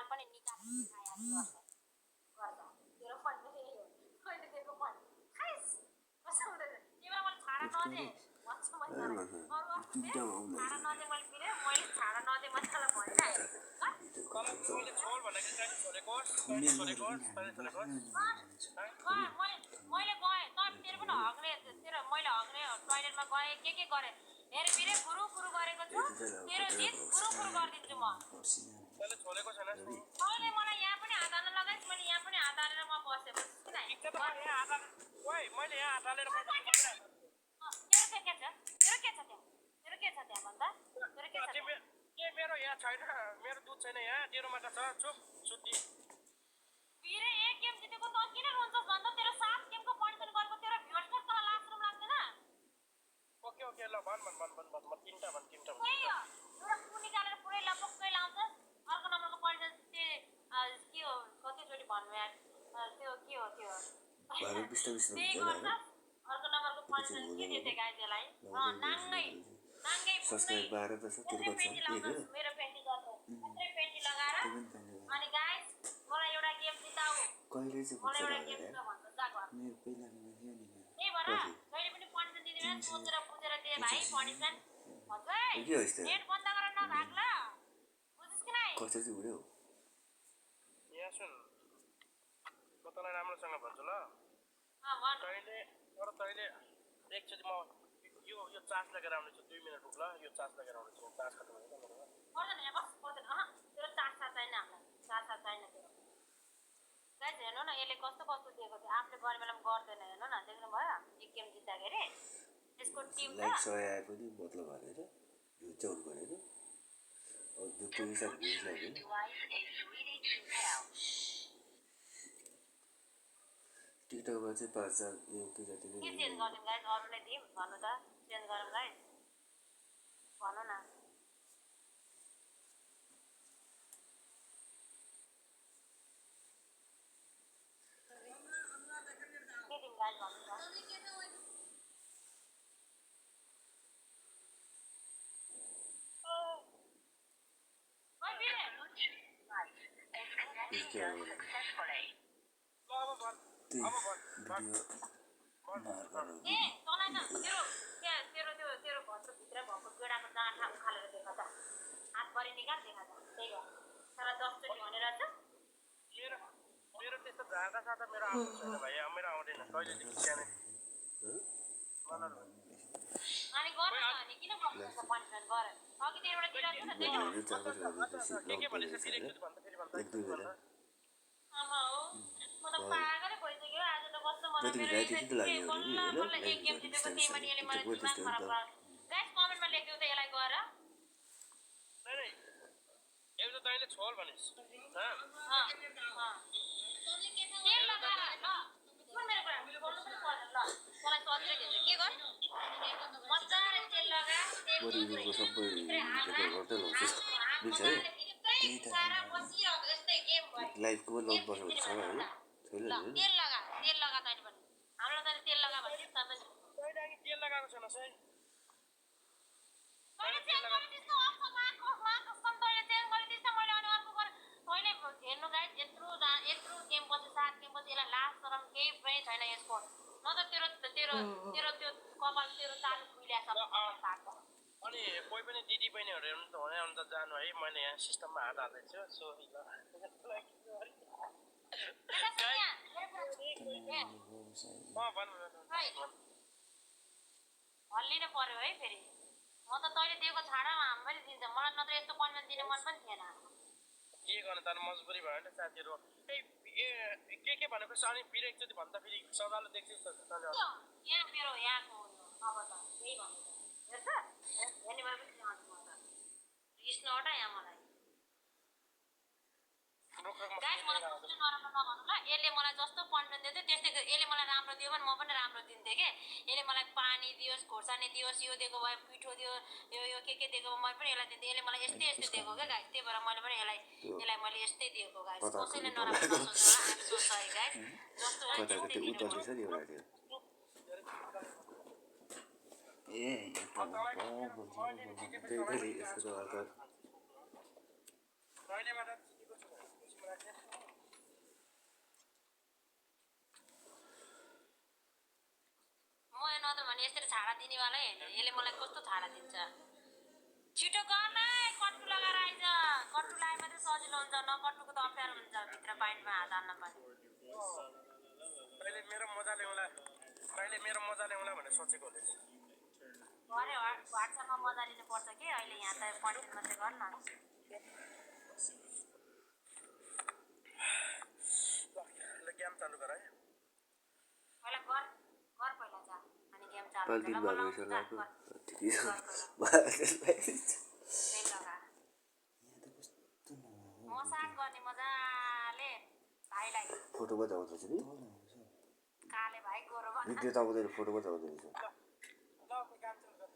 पनि निकालेर खाइहाल्छु गर्दा तेरो पनि त्यही हो कहिले दिएको पनि खाइस कसो हुँदैछ तिम्रो मैले छाडा नदे भन्छु मैले अरू छाडा नदे मैले पिरे मैले छाडा नदे मसाला भनिरहेको मैले छोड भनेको चाहिँ छोडेको मैले गएँ तेरो पनि हग्ने तेरो मैले हग्ने टोइलेटमा गएँ के गरेँ हेर पिरे गुरु गरेको छु तेरो जित गुरु गरिदिन्छु म तैँले छोडेको छैन तैँले मलाई यहाँ पनि हात हाल्न लगाइस् मैले यहाँ पनि हात हालेर म बसेँ बुझ्छु नि मैले यहाँ हात हालेर तेरो के छ त्यहाँ भन्दा तेरो के छ मेरो यहाँ छैन मेरो दुध छैन यहाँ तेरो मात्र छ चुप सुत्ती पिरे एक गेम जितेको त किन रोन्छस् भन्दा तेरो 7 गेमको पनिसमेन्ट गरेको तेरो भ्युअर्सले तँलाई लास्टमा लाग्दैन ओके ल भन तीनटा भन त्यही हो एउटा पु निकालेर पुरै लपक्कै लाउँछस् अर्को नम्बरको पनिसमेन्ट के हो कतिचोटि भन्नु यार त्यो के हो त्यो त्यही गर्छ अर्को नम्बरको पनिसमेन्ट के दिए गाइस यसलाई नाङ्गै सब्स्क्राइब 12 त छ तेरो छ मेरो पेन्टी गर्छ यत्रै पेन्टी लगाएर अनि गाइस मलाई एउटा गेम जिताऊ कहिले चाहिँ मलाई एउटा गेम जिताऊ भन्छ जा घर मेरो पहिलामा थियो नि त्यही भएर जहिले पनि पनिसमेन्ट दिँदैन सोचेर बुझेर दे भाइ पनिसमेन्ट भन्छ है नेट बन्द गरेर नभाग ल बुझ्छस् कि नै कसरी चाहिँ उड्यो यहाँ सुन म तँलाई राम्रोसँग भन्छु ल तैँले एकचोटि म यो चार्ज लगेर आउने छु 2 मिनेट रुक ल यो चार्ज लगेर आउने छु चार्ज खत्म भयो पर्दैन यहाँ बस पर्दैन तेरो चार्ज छैन हामीलाई चार्ज छैन तेरो गाइस हेर्नु न यसले कस्तो दिएको थियो आफूले गर्ने बेलामा गर्दैन हेर्नु न देख्नु भयो एक गेम जित्दाखेरि यसको टिम लाइक सय आए पनि मतलब हालेर यो चाउन गरेर अब त्यो पैसा भ्युज लाग्यो टिकटकमा चाहिँ 5000 यो के जति के चेन्ज गर्दिम गाइस अरूले दिम भन्नु त चेन्ज गरौँ गाइस भन्नु न के दिम गाइस भन्नु त तेरो भत्रभित्र भएको गेडाको गाँठा उखालेर देखा त हातभरि निकाल देखा त त्यही हो तर 10 चोटि भनेर छ मेरो त्यस्तो झागा सादा मेरो आउँछ छैन भाइ मेरो आउँदैन कहिले सानो अनि गर्नु त अनि किन गर्नुहुन्छ पनिसमेन्ट गरे अघि तेरोबाट दिइराख्छु न त्यही के भनेछ फेरि एकचोटि भन्दा फेरि भन्दा आमा हो म त पागलै भइसक्यो आज त कस्तो मलाई मेरो एक गेम जितेको त्यही माथि यसले मलाई दिमाग खराब गर्यो गाइस कमेन्टमा लेखिदिउ त यसलाई गएर एउटा तैँले छोड भनिस् तेल लगा ल सुन मेरो कुरा बोल्नु पनि पर्दैन ल मलाई सजिलो दिन्छ के गर मजाले तेल लगा तेल सबै गर्दै लाउँछ मिल्छ है सारा बसिरहेको यस्तै गेम भयो लाइफको पनि लग बस्नु छ है तेल लगा तैँले पनि हाम्रो तैँले तेल लगा भने तपाईँ तैँले अघि तेल लगाएको छैन सै तैँले चेन्ज गरिदिस् न अर्को माको तैँले चेन्ज गरिदिस् न मैले अनि अर्को गरेँ तैँले हेर्नु गाइस यत्रो गेम पछि 7 गेम पछि यसलाई लास्ट तरम केही पनि छैन यसको न त तेरो त्यो कपाल तेरो चालु खुइल्या सब अनि कोही पनि दिदी बहिनीहरू हेर्नु त भने अन्त जानु है मैले यहाँ सिस्टममा हात हाल्दैछु सोरी ल हल्लिनु पर्यो है फेरि म त तैँले दिएको छाडामा हामी पनि दिन्छ मलाई नत्र यस्तो पनिसमेन्ट दिने मन पनि थिएन के गर्नु तर मजबुरी भयो नि साथीहरू के भनेको अनि फेरि एकचोटि भन्दा फेरि सजालो देख्छु यहाँ मेरो यहाँको अब त यही भन्नु हेर्छ हेर्ने भए पनि जान्छु म त रिस नउठा यहाँ मलाई गाइस मलाई कस्तो नराम्रो नभन्नु ल यसले मलाई जस्तो पनिसमेन्ट दियो त्यस्तै यसले मलाई राम्रो दियो भने म पनि राम्रो दिन्थेँ के यसले मलाई पानी दियोस् खोर्सानी दियोस् यो दिएको भए पिठो दियो यो के दिएको मैले पनि यसलाई दिन्थेँ यसले मलाई यस्तै दिएको क्या गाइस त्यही भएर मैले पनि यसलाई मैले यस्तै दिएको गाइस कसैले नराम्रो नसोच्नु होला आइम सो सरी गाइस जस्तो म नत्र भने यसरी छाडा दिनेवालै होइन यसले मलाई कस्तो छाडा दिन्छ छिटो गर्न कट्टु लगाएर आइज कट्टु लगाए मात्रै सजिलो हुन्छ नकट्टुको त अप्ठ्यारो हुन्छ भित्र पाइन्टमा हात हाल्न पर्ने कहिले मेरो मजा ल्याउँला भनेर सोचेको हुँदैछ अरे व्हाट्सएपमा मजा लिनुपर्छ कि अहिले यहाँ त पढ्ने मात्रै गर न ल गेम चालु गर है पहिला गर पहिला जा अनि गेम चालु पाल्टिन हुन्छ भएको ल रहेछ ल ठिकै छ मसाज गर्ने मजाले भाइलाई फोटोमा त आउँदैछ नि काले भाइ गोरो बना भिडियो त आउँदैन फोटोमा त आउँदो रहेछ ल काम चालु गर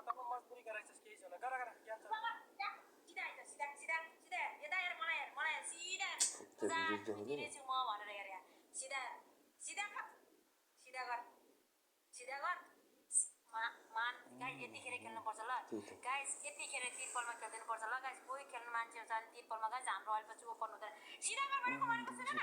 तब मजबुरी गराइछस् केही छैन गर गेम चालु सिधा आइज सिधा यता हेर मलाई हेर सिधा दिनेछु म भनेर हेर यहाँ सिधा गर मान गाइस यतिखेर खेल्नुपर्छ ल गाइस यतिखेर तिरपलमा खेल्दिनु पर्छ ल गाइस कोही खेल्नु मान्छेहरू छ भने तिरपलमा गाइस हाम्रो अहिले पछि ओपन हुँदैन सिधा गर भनेको सुन न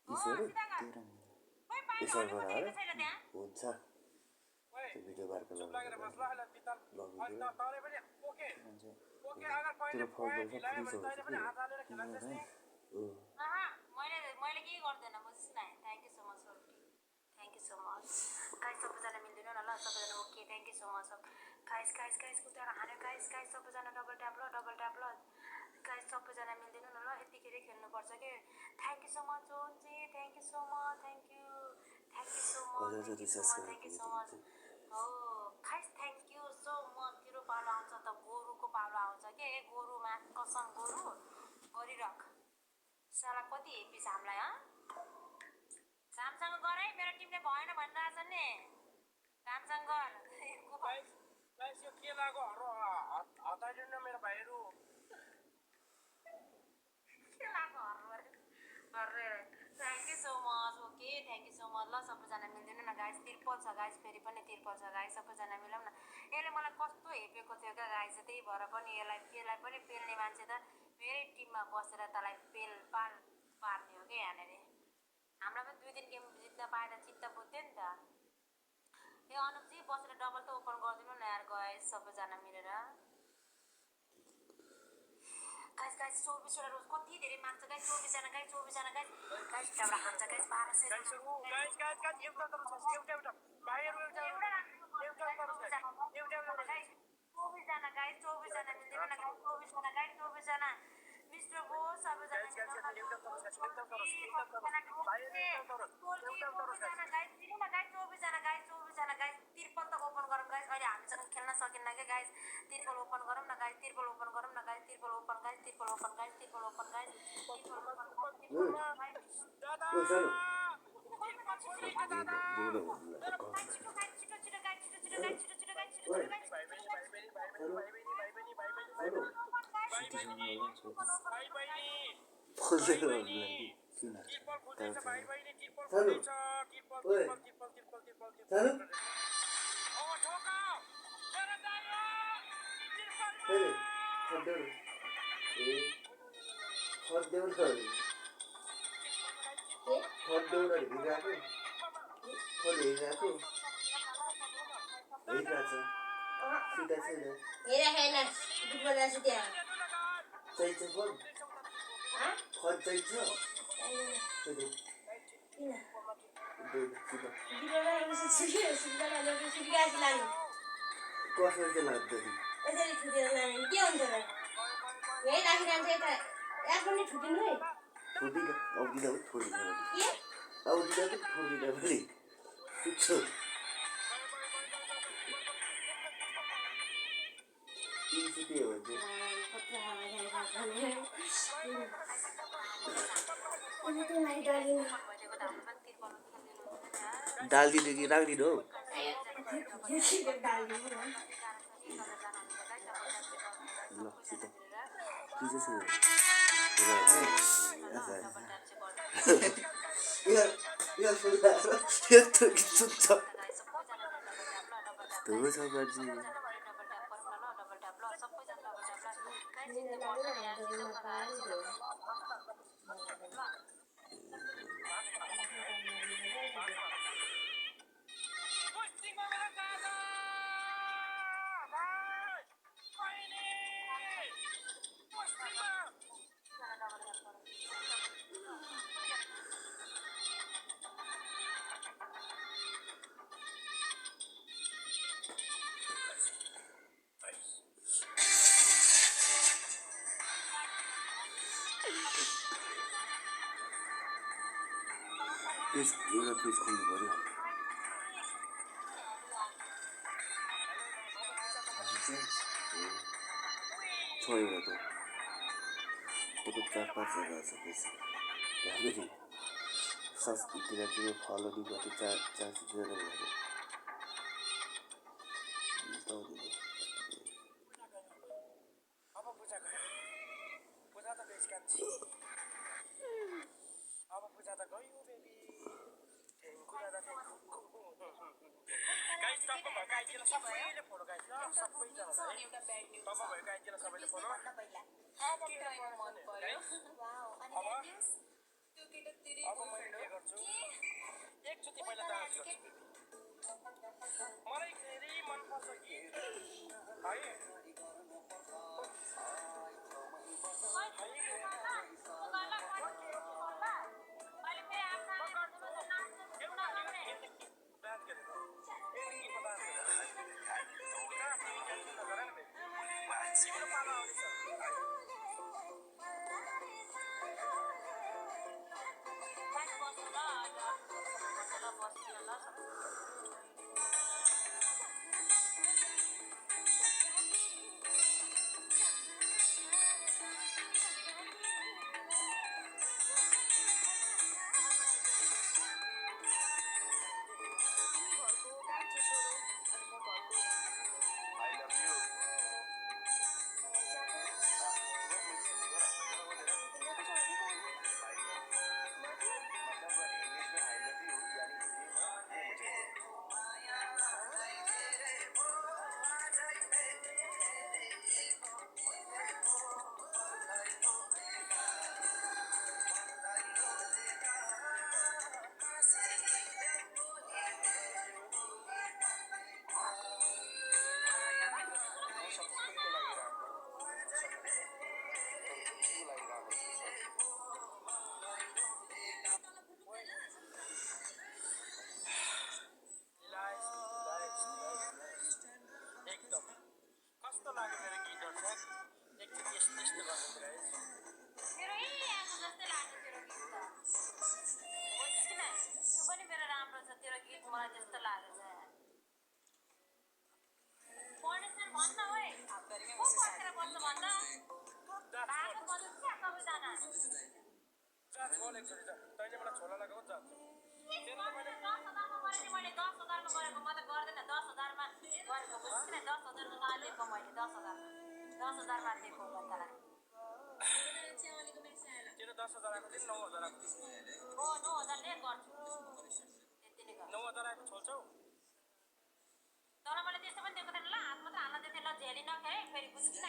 हो सिधा गर कोही पाइन्छ भने पनि छैन त्यहाँ हुन्छ त्यो भिडियो बारको चुप लागेर बस ल ल बितल अनि तले पनि ओके अगर कहिले पॉइन्ट हिलायो भने तैले पनि हात हालेर खेलान्छस् नि मैले के गर्दैन बुझ्छ न thank you so much thank you so much guys सबैजना मिल्दैन न ल सबैजना okay thank you so much guys कुदाएर हाने गाइस सबैजना डबल ट्याप ल गाइस सबैजना मिल्दैन न ल यतिखेर खेल्नुपर्छ के थ्यांक यू सो मच जोन्जी thank you so much thank you so much हो guys thank you so much तिम्रो पालो आउँछ त गोरुको पालो आउँछ के गोरुमा कसम गोरु गरिराख साला कति हेपिस हामीलाई कामसँग गर है मेरो टिमले भएन भनिरहेछ नि कामसँग गर गाइस यो के लाग्यो हटाइदिनु न मेरो भाइहरू के लाग्यो अरे thank you so much okay thank you so much ल सबैजना मिल्दैन न गाइस तिरपल छ गाइस फेरि पनि तिरपल छ गाइस सबैजना मिलाउँ न यसले मलाई कस्तो हेपेको थियो क्या गाइस त्यही भएर पनि यसलाई पनि पेल्ने मान्छे त मेरै टिममा बसेर तँलाई पार्ने हो क्या यहाँनिर हामीलाई पनि 2 दिन गेम जित्न पाए त चित्त बुझ्थ्यो नि त ए अनुपजी बसेर डबल त ओपन गरिदिनु न यार गाइस सबैजना मिलेर गाइस 24 रोज कति धेरै माग्छ गाइस 24 जना गाइस एउटा खान्छ गाइस 1200 गाइस एउटा भाइहरू एउटा गाइस 24 जना मिल्दैन न गाइस 24 जना मिस्टर गो सबैजना तिरपल त ओपन गरौँ गाइस अहिले हामीसँग खेल्न सकिन्न के गाइस तिरपल ओपन गरौँ न गाइस तिरपल ओपन डालिदिनु कि राखिदिनु हौ सिद्धो पर्छ यार सिद्धो बनाएर सिद्धो पेज एउटा पेज खोल्नु पऱ्यो छ एउटा त 4-5 हजार छ पेज फेरि संस्कृतिलाई चाहिँ फलोली गर्दै 400 जना भयो अब पूजा त बेस कान्छी अब पूजा त गयो बेबी थ्याङ्कु दादा थ्याङ्कु गाइस टप्प भएको आइदिनु सबैले फोटो गाइस ल सबैजनाले एउटा ब्याड न्यूज टप्प भएको आइदिनु सबैले फोटो मन पर्यो वाउ अनि न्यूज त्यो केटा तिरी अब म के गर्छु एकचोटी पहिला डान्स गर्छु मलाई धेरै मन पर्छ कि है तैँले मलाई छोला लगाऊ जान्छ तेरो 10,000 आएको थियो 9,000 आएको थियो 9,000 आएको छोड्छौ तर मैले त्यस्तो पनि दिएको थिएन ल हात मात्र हाल्न दिएको थिएँ ल झेली नखेर फेरि बुझ्नु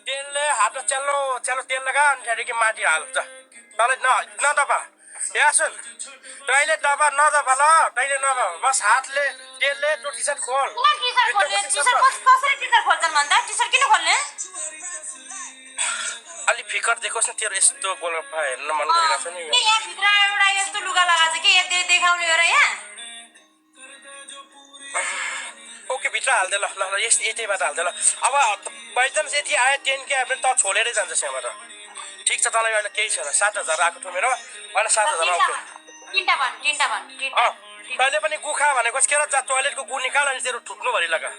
तेलले हात चल्लो तेल लगा अनि त्यहाँदेखि माथि हाल्छ तँलाई नदबा यहाँ सुन तैँले दबा नदबा ल तैँले नदबा बस हातले तेलले त्यो टी सर्ट खोल अलिक फिकर देखोस् न तेरो यस्तो बोल्न हेर्न मन गरिरहेको छ नि यहाँभित्र एउटा यस्तो लुगा लगाएको छ कि यति देखाउने हो र यहाँ ओके भित्र हाल्दै ल ल यतैबाट हाल्दै ल अब बाइचान्स यति आयो 10K आयो भने त छोडेरै जान्छ त्यहाँबाट ठिक छ तँलाई अहिले केही छैन 7,000 आएको थियो मेरो होइन 7,000 आउँथ्यो तैँले पनि गुखा भनेको के र टोइलेटको गु निकाल अनि तेरो ठुक्नु भरि लगा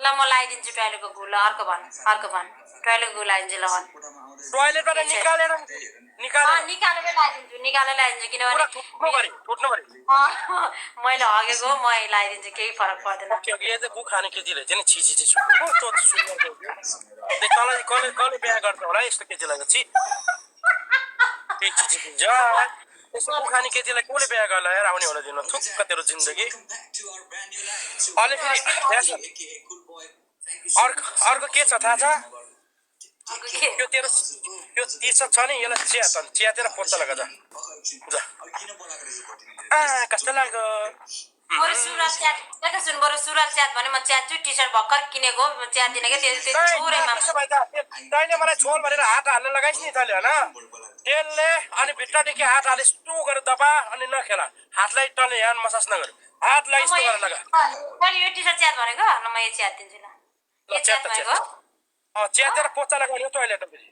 ल म लगाइदिन्छु टोइलेटको गु ल अर्को भन टोइलेटको गु लगाइदिन्छु ल टोयलेटबाट निकालेर निकालेर लगाइदिन्छु पुरा किनभने टुट्नु पऱ्यो मैले हगेको म लगाइदिन्छु केही फरक पर्दैन यो चाहिँ गु खाने केटी रहेछ नि छिछि छि कसले बिहा गर्छ होला यस्तो केटीलाई छि यस्तो गु खाने केटीलाई कसले बिहा गर्ला यार आउने होला दिन थुक्क तेरो जिन्दगी अनि फेरि अर्को के छ थाहा छ यो तेरो यो टी-सर्ट छ नि यसलाई च्यातेर पोच्चा लगा जा कस्तो लाग्यो बरु सुरुवाल च्यात भने म च्यात्छु टी-सर्ट भर्खर किनेको च्यात्दिन के छोरेमा तैँले मलाई छोल भनेर हात हाल्न लगाइस् नि तैँले होइन तेलले अनि भित्रदेखि हात हाले यस्तो गरेर दबा अनि नखेला हातलाई तँले यहाँ मसाज नगर हातलाई यस्तो गरेर लगा मैले यो टी-सर्ट च्यात भनेको न म यो च्यात्दिन्छु ल यो च्यात भनेको च्यातेर पोच्चा लगाउने टोयलेट फेरि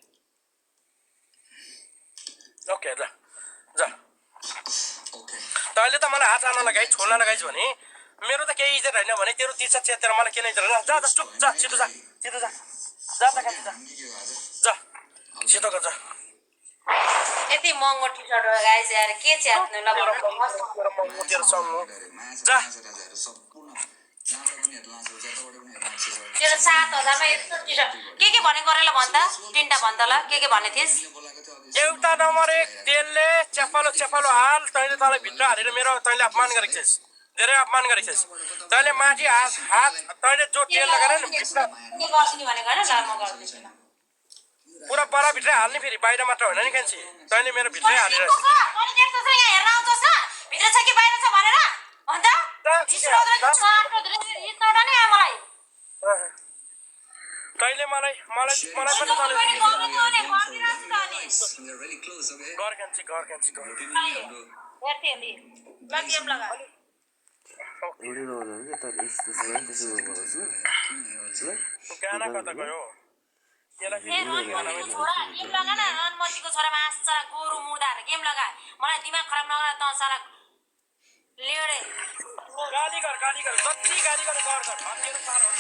ओके ल जा तैँले त मलाई हात हाल्न लगाइ छोड्न लगाइस् भने मेरो त केही इज्जत होइन भने तेरो टी-सर्ट च्यातेर मलाई किन इज्जत जा चुप जा छिटो जा छिटो जा जा त खाली जा छिटो गर जा यति महँगो टी-सर्ट हो गाइस यार के च्यात्नु ल तेरो सँगो जा तेरो 7,000मा यस्तो टी-सर्ट के भने गरेर भन् त तिनटा भन् त ल के भने थिइस् एउटा नम्बर 1 तेलले चेपालो हाल तैँले तँलाई भित्र हालेर मेरो तैँले अपमान गरेको छस् धेरै अपमान गरेको छस् तैँले माथि हात तैँले जो तेल लगाएर नि भित्र के गर्छिनी भनेको हैन ल म गर्दिन्छु ल पुरा बरा भित्र हाल्ने फेरि बाहिर मात्र होइन नि कान्छी तैँले मेरो भित्रै हालेर तैँले देख्छस् यहाँ हेर्न आउँछस् न भित्र छ कि बाहिर छ भनेर भन् त तैँले मलाई पनि घर कान्छी एउटै नहुँदा क्या तर त्यसो बनाउँछु गाना कता गयो छोरामा आस्था गोरु मुर्दा गेम लगा मलाई दिमाग खराब नगर त सारा लेडे गाली गर जति गाली गर मेरो पार हो